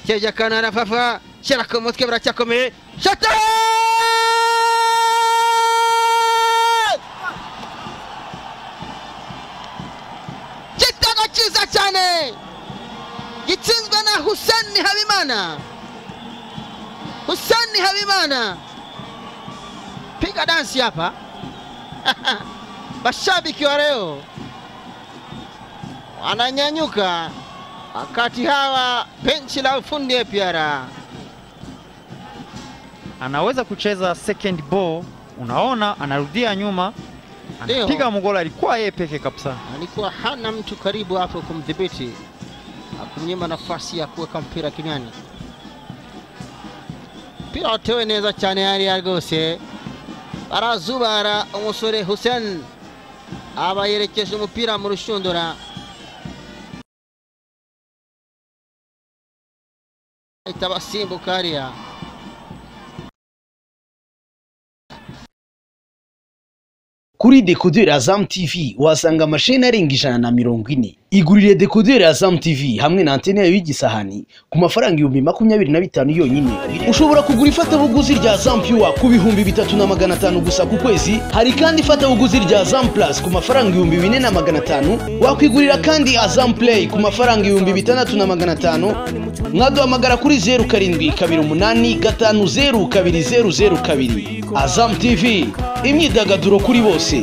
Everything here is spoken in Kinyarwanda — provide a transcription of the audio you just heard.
Teja kanara fafa shyira ku mutwe biracyakomeye shot! Igitego cyiza cyane gitsinzwe na Hussein Habimana. Hussein Habimana piga dansi hapa. Mashabiki wa leo wananyanyuka wakati hawa benchi la ufundi APR. Anaweza kucheza second ball, unaona anarudia nyuma, anapiga mgola, alikuwa yeye peke kabisa. Alikuwa hana mtu karibu hapo kumdhibiti, akumnyima nafasi ya kuweka mpira kinywani. Mpira utewe neza cyane hariya rwose. Barazubara umusore Hussein aba yerekeje umupira mu rushundura. Ahita basimbuka hariya. Kuri dekoderi Azam TV wasanga amasheni arenga 140. Igurire dekoderi Azam TV hamwe na antene yayo y'igisahani ku mafaranga 25,000 yonyine. Ushobora kugura ifatabuguzi rya Azam Pure ku 3,500 gusa ku kwezi. Hari kandi ifatabuguzi rya Azam Plus ku mafaranga 4,500. Wakwigurira kandi Azam Play ku mafaranga 6,500. Mwaduhamagara kuri 0728 502002. Azam TV, imyidagaduro kuri bose.